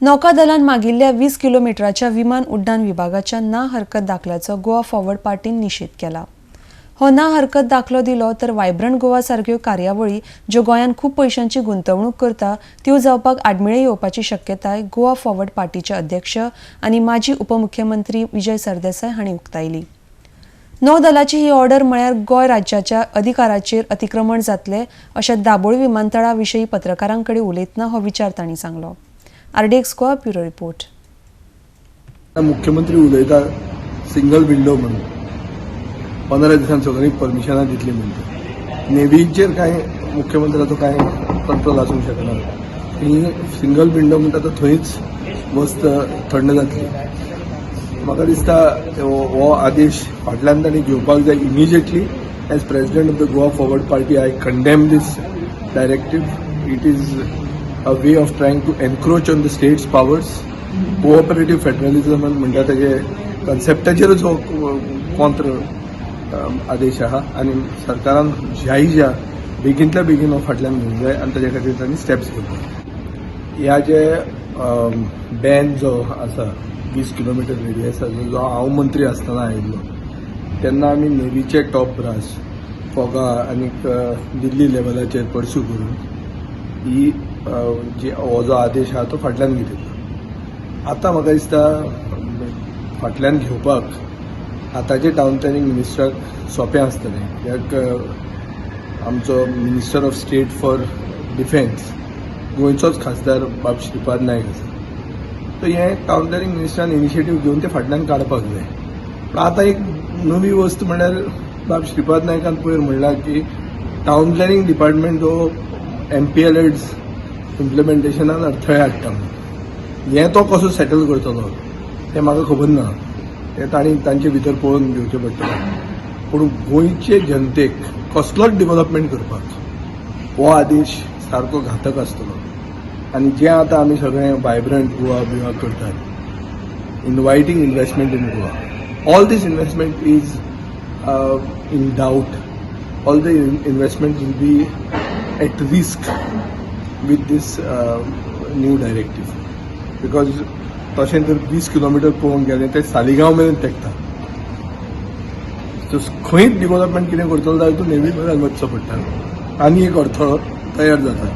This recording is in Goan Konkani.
नौकादलान मागिल्ल्या 20 किलोमिटराच्या विमान उड्डाण विभागाच्या ना हरकत दाखल्याचो गोवा फॉरवर्ड पार्टीन निशेध केला. हो ना हरकत दाखलो दिलो तर वायब्रंट गोवा सारक्यो कार्यावळी ज्यो गोंयांत खूब पयशांची गुंतवणूक करता त्यो जावपाक आडमेळी येवपाची शक्यताय गोवा फॉरवर्ड पार्टीचे अध्यक्ष आनी माजी उपमुख्यमंत्री विजय सरदेसाय हांणी उक्तायली. नौदलाची ही ऑर्डर म्हळ्यार गोंय राज्याच्या अधिकाराचेर अतिक्रमण जातलें अशें दाबोळी विमानतळा विशीं पत्रकारां कडेन उलयतना हो विचार तांणी सांगलो. RDX Goa, bureau report. मुख्यमंत्री उलयता सिंगल विंडो म्हणून, 15 दिसान सगळीं परमिशनां दितली म्हणटा. नेव्हीचेर कांय मुख्यमंत्र्याचो कांय कंट्रोल आसूंक शकना. ही सिंगल विंडो म्हणटा तो थंयच वस्त थंड जातली. म्हाका दिसता हो आदेश फाटल्यान तांणी घेवपाक जाय immediately. As president of the Goa Forward Party, I condemn this directive. It is a way of trying to encroach on the state's powers. Cooperative federalism म्हणटा तेजे कन्सेप्टाचेरूच हो कॉंत्र आदेश आहा आनी सरकारान ज्याय ज्या बेगीनतल्या बेगीन हो फाटल्यान घेवंक जाय आनी ताजे खातीर तांणी स्टेप्स घेवपाक. ह्या जे बॅन जो आसा 20 किलोमिटर रेडियसाचो, जो हांव मंत्री आसतना आयिल्लो तेन्ना आमी नेव्हीचे टॉप ब्रास फोगा आनीक दिल्ली लेवलाचेर परस्यू करून ही जी हो जो आदेश आहा तो फाटल्यान घेतिल्लो. आतां म्हाका दिसता फाटल्यान घेवपाक आतांचे टावन प्लॅनिंग मिनिस्टराक सोंपें आसतलें, कित्याक आमचो Minister of State for Defence गोंयचोच खासदार बाब श्रीपाद नायक आसा. तर हें टावन प्लॅनिंग मिनिस्टरान इनिशिएटीव घेवन तें फाटल्यान काडपाक जाय. पूण आतां एक नवी वस्त म्हणल्यार बाब श्रीपाद नायकान पयर म्हणलां की टावन प्लॅनिंग डिपार्टमेंट हो एमपीएलएड्स इम्प्लिमेंटेशनान अडथळे हाडटा म्हणून. हें तो कसो सेटल करतलो तें म्हाका खबर ना. तें तांणी तांचे भितर पळोवन घेवचें पडटलें. पूण गोंयचे जनतेक कसलोच डेव्हलपमेंट करपाक हो आदेश सारको घातक आसतलो. आनी जें आतां आमी सगळें वायब्रंट गोवा बिवा करतात, inviting investment in Goa, all this investment is in doubt. All the investment will be at risk with this new directive, because तशें जर 20 किलोमिटर पळोवंक गेलें तें सालिगांव मेरेन तेंकता. सो खंयच डिवलपमेंट कितें करतलो जाल्यार तूं नेव्ही मेरेन वचचो पडटा आनी एक अडथळो तयार जाता.